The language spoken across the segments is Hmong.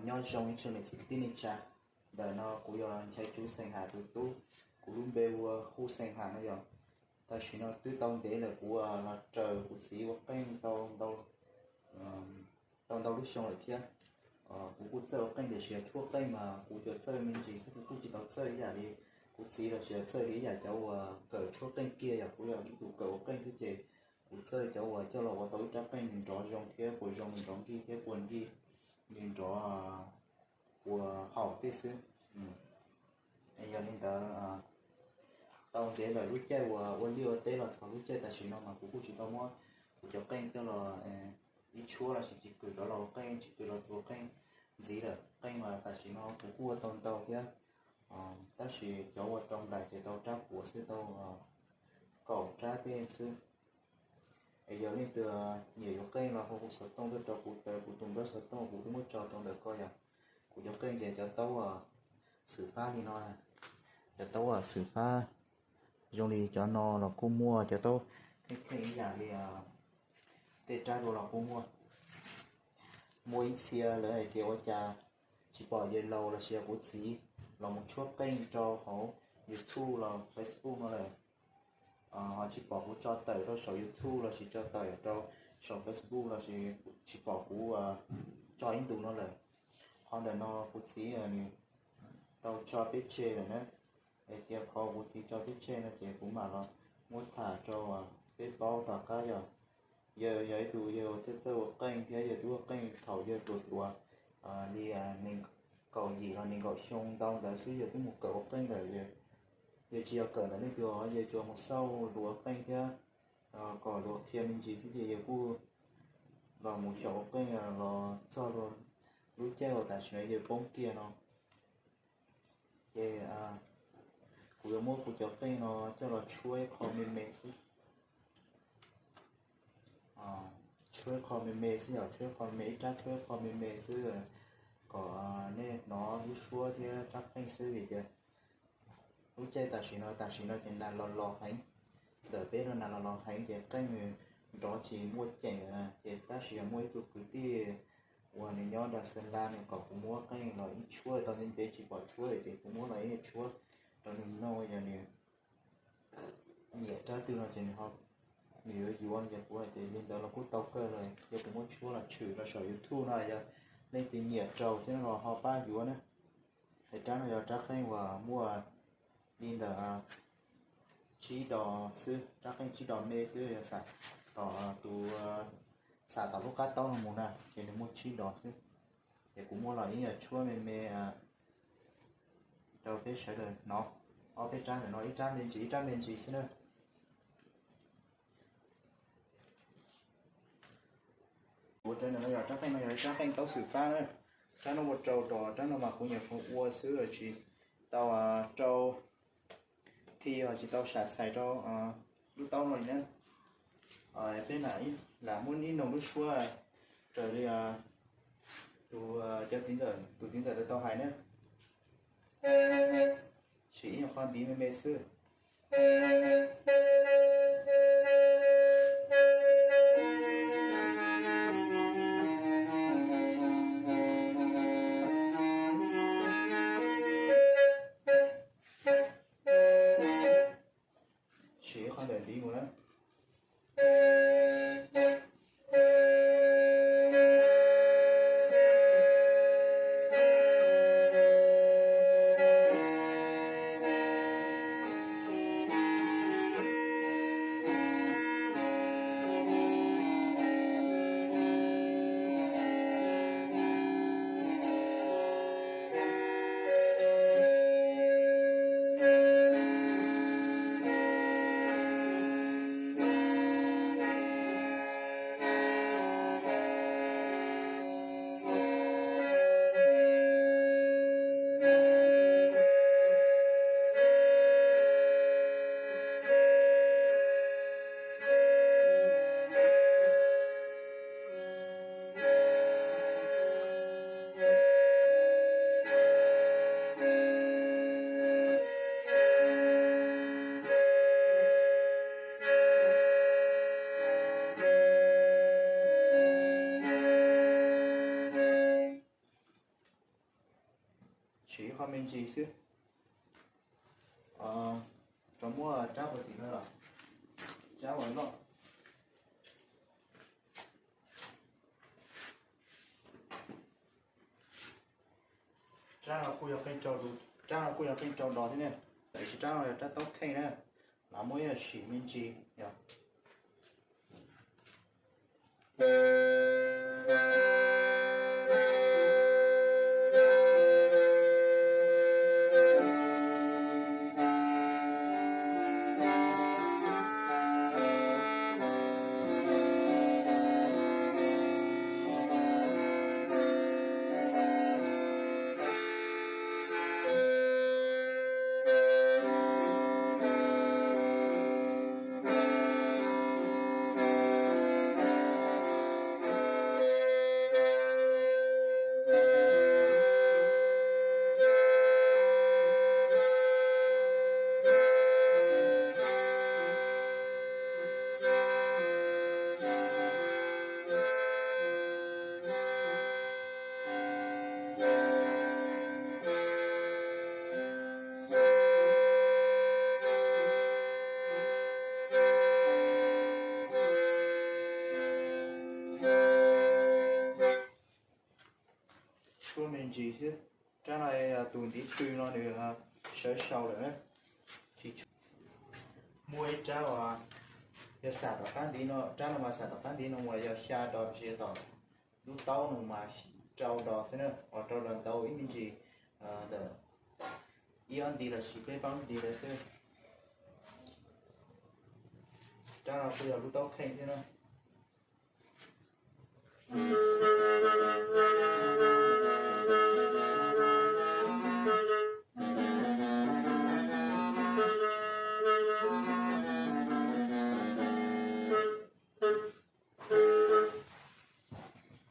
Nyob zoo ib tsoom niam txiv kwv tij neej tsa, ntawm no kuv yog Nchaiv Tswv xeem Ham tus tub, kuv lub npe hu ua Hu xeem Ham no yog. Tam sim no twb tau ntev lawm kuv los raws kuv txiv ua qeej tau ntau, tau ntau lub xyoo lawm thiab. Kuv kuj txawj ua qeej tiam sis tshuab qeej mas kuv tsuas txawj me ntsis xwb, kuv kuj tsis tau txawj ib yam li kuv txiv los sis txawj li ib yam cov uas kawm tshuab qeej kiag, yog kuv yog ib tug kawm ua qeej xwb ces kuv txawj cov uas coj los ua tau ib rab qeej nws nrov zoo thiab puas zoo, nws nrov nkig thiab puas nkig, nws nrov puas haum tej xwb. Yog li ntawd, tau ntev lawm lub caij uas ua liaj ua teb los txog lub caij tam sim no mas kuv kuj tsis tau muab kuv cov qeej coj los ib tshuab los sis tsis kwm rov los ua qeej, tsis kwm los txuas qeej ntxiv lawm. Qeej mas tam sim no kuv kuj ua tau ntau thiab, tab sis cov uas rau nplaim ces tau rab puav xwb, tau kaum rab tej xwb. Es yog leej twg nyiam yuav qeej los hu kuv xov tooj tuaj rau kuv, kuv tus npawb xov tooj kuv twb muab tso rau ntawm ko yog. Kuv cov qeej ces cov taub xwm fab li no, cov taub xwm fab zoo li cov no los kuj muaj, cov taub kheej kheej ib yam li tej rab dua los kuj muaj. Muaj ib txhia lawv hais tias ua cas tsis pom yawg laus los sis yog kuv txiv los mus tshuab qeej rau hauv YouTube los Facebook no lawm, ho tsis pom kuv tso tawm rau saum YouTube los sis tso tawm rau saum Facebook los sis tsis pom kuv tso ib ntus no lawm. Qhov ntawm no kuv txiv nws tau tso peb tseg lawm na. Es tias qhov kuv txiv tso peb tseg no ces kuv mam los muab tham rau peb paub tom qab yog. Yawg yog ib tug yawg txawj txawj ua qeej thiab yawg twb ua qeej thaum yawg tuav tuav li nees nkaum yim los nees nkaum xyoo ntau ntawd xwb, yawg twb mus kawm ua qeej lawm. Yawg tsis yog kawm ntawm leej twg, yawg tsuas mus xauj luag ua qeej thiab kom luag qhia me ntsis xwb ces yawg kuj los mus xyaum ua qeej los txog lub caij uas tam sim no yawg poob kiag no. Ces kuv yuav muab kuv cov qeej no coj los tshuab ib qho me me xwb. Tshuab ib qho me me xwb yom, tshuab ib qho me, ib rab tshuab ib qho me me xwb, kom nej hnov lub suab thiab rab qeej xwb vim tias lub caij tam sim no, tam sim no ces nas los los heev, ntawm peb no nas los los heev ces qeej nws nrov tsis muaj ceem, ces tab sis yog muaj ib tug kwv tij uas nws nyob Nras Xeem Las nws kom kuv muab qeej los ib tshuab tau ntev ntev tsis pom tshuab ces kuv muab los ib tshuab rau nws mloog, yog nws nyiam rab twg no ces nws yuav yuav no ces kuv hais tias li ntawd los kuj tau kawg lawm, yog kuv muab tshuab los tshwm rau saum YouTube no, yog leej twg nyiam raug thiab no los ho pab yuav na. Es rab no yog rab qeej uas muaj li ntawm tsib dos xwb, rab qeej tsib dos me xwb, yog xam tom tus, xam tom lub qab taub no mus na ces nws muaj tsib dos xwb. Ces kuv muab los ib yam tshuab me me rau peb sawv daws hnov, ob peb rab ntawm no ib rab me ntsis ib rab me ntsis xwb na. Ua rau ntawm no yog rab qeej no yog rab qeej taub xwm fab na. Rab no ua rau rau rab no mas kuv nyuam qhuav ua xwb tsis tau rau thi, tsis tau sam txhais rau lub taub no li na. Peb lam muab ib nus lub suab raws li tus cov txiv ntxawm, tus txiv ntxawm tau hais na. Siv ib nyuag qho ntiv me me xwb. Siv qhov ntawm ntiv mus na. me ntsis xwb. Rov muab rab puag tim no los, rab uas loj. Rab no kuj yog qeej rau, rab no kuj yog qeej rau dos thiab ne, tiam sis rab no yog rab taub kheej na, los muab ib yam sim me ntsis yog. Tshuab me ntsis xwb. Rab no yog tus ntiv tw no nws sawv sau lawm na. Tsis, muaj ib rab uas yog xam tom qab ntiv no, rab no mas xam tom qab ntiv no uas yog xya dos sis tom lub taub no mas rau dos xwb na, uas rau los ntau ib me ntsis ntawm ib ob ntiv los sis peb plaub ntiv lawm xwb. Rab no kuj yog lub taub kheej thiab na.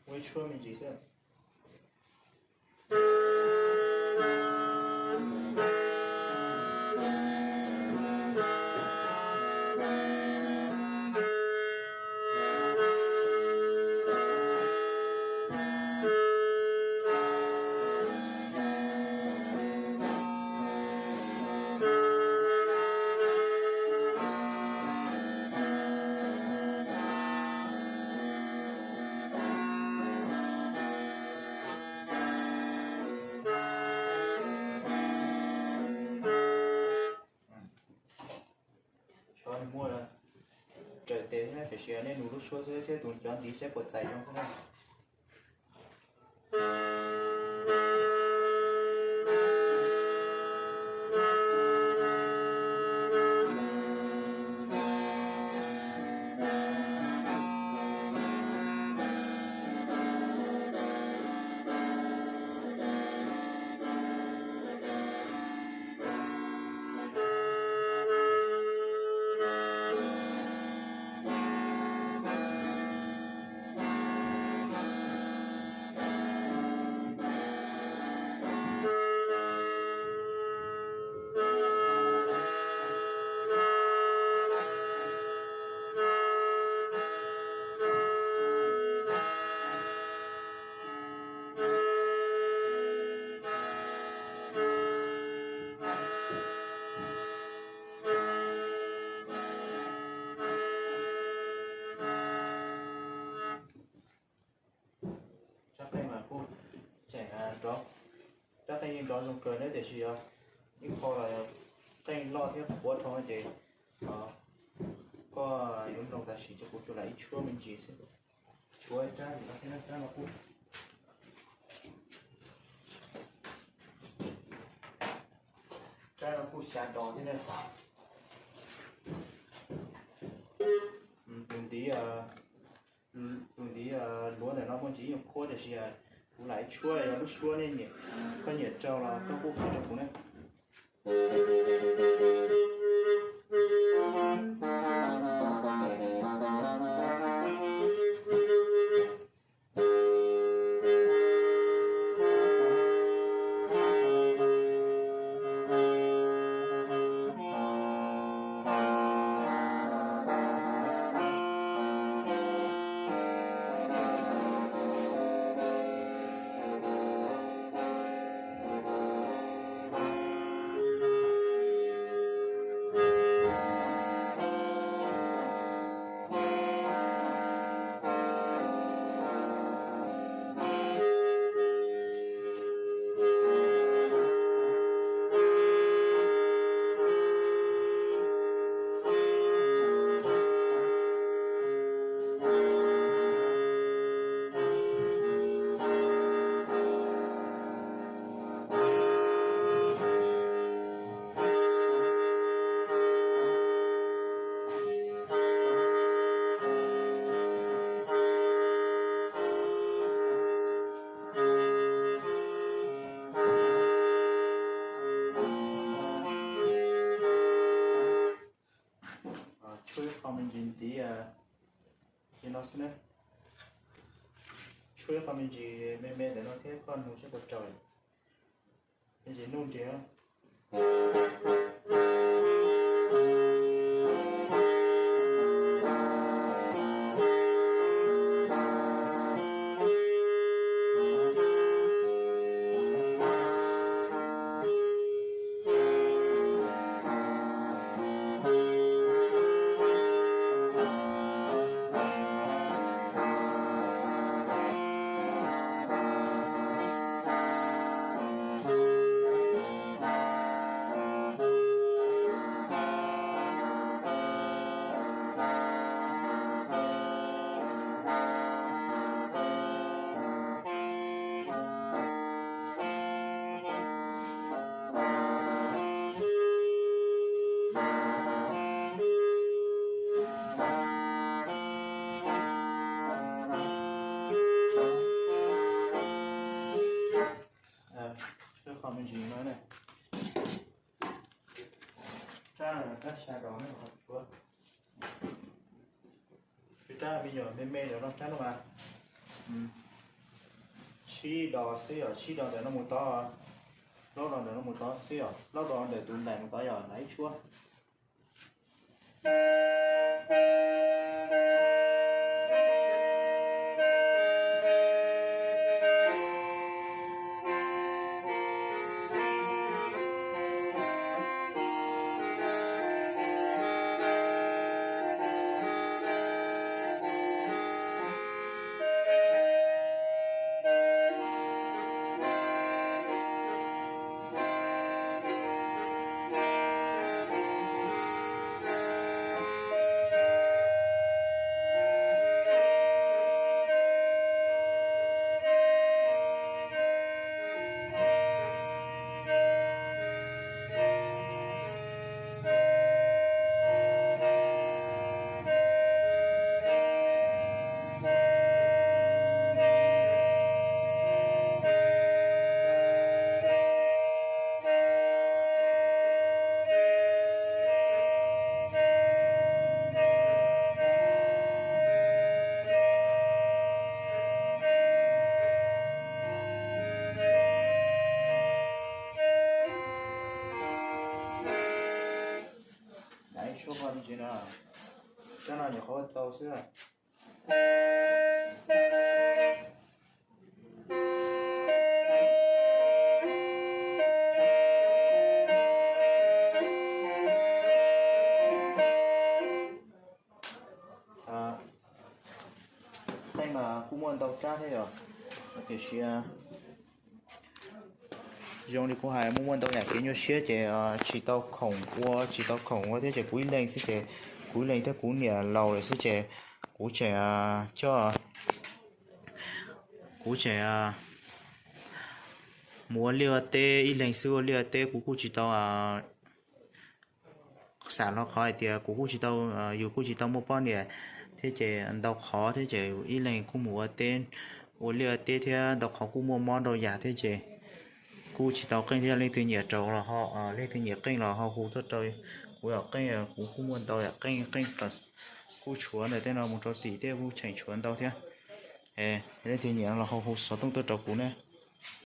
Ua ib tshuab me ntsis xwb. Xyov nws muaj raws tes thiab, tiam sis nej nug lub suab xwb thiab tus cov ntiv saib puas txais zoo xwb na. Rab qeej mas kuj tseem nrov, rab qeej yeej nrov zoo kawg na, tiam sis yog ib qho los qeej loj thiab qhuav dhau ces koj yuav mloog tam sim, ces kuv tsuas lam ib tshuab me ntsis xwb. Tshuab ib rab, rab no kuj, rab no kuj xya dos thiab na. Tus ntiv, tus ntiv luav ntawm no muaj ntsis ib nyuag qhuav, tiam sis kuv lam ib tshuab, yog lub suab nej nyiam, koj nyiam rau los koj kuj qhia rau kuv na. Me ntsis ntiv, li no xwb na. Tshuab ib qho me ntsis me me ntawm no thiab koj nug saib puas raug. Me ntsis nuj nrhiav. Qhov me ntsis no ne, rab, rab xya dos ne, rab me nyuam me me los no rab no mas tsib dos xwb yom, tsib dos ntawm no mus tod, plaub dos ntawm no mus tod xwb yom, plaub dos ntawm tus ntais mus tod yom, ntais ib tshuab. Ntais ib tshuab qhov me ntsis no, rab no nyuam qhuav ua tau xwb. Teej mas kuj muaj ntau rab thiab yom, tiam sis zoo li kuv hais, muaj muaj ntau yam kev nyuaj siab ces tsis tau khoom ua, tsis tau khoom ua thiab ces kuv ib leeg xwb ces kuv ib leeg thiab kuv niam laus lawm xwb ces kuv tseem coj, kuv tseem mus ua liaj ua teb ib leeg xwb, ua liaj ua teb kuv kuj tsis tau xam los qhov hais tias kuv kuj tsis tau, yus kuj tsis tau muaj poj niam thiab ces ntau qhov thiab ces ib leeg kuj mus ua teb, ua liaj ua teb thiab ntau qhov kuj muaj mob ntau yam thiab ces kuj tsis tau qeej thiab. Leej twg nyiam raug los ho, leej twg nyiam qeej los ho hu tuaj rau kuv yom. Qeej kuv kuj muaj ntau yam qeej, qeej kuj tshuav ntawm tej no mus rau tim thiab kuj tseem tshuav ntau thiab. Leej twg nyiam los ho hu xov tooj tuaj rau kuv ne.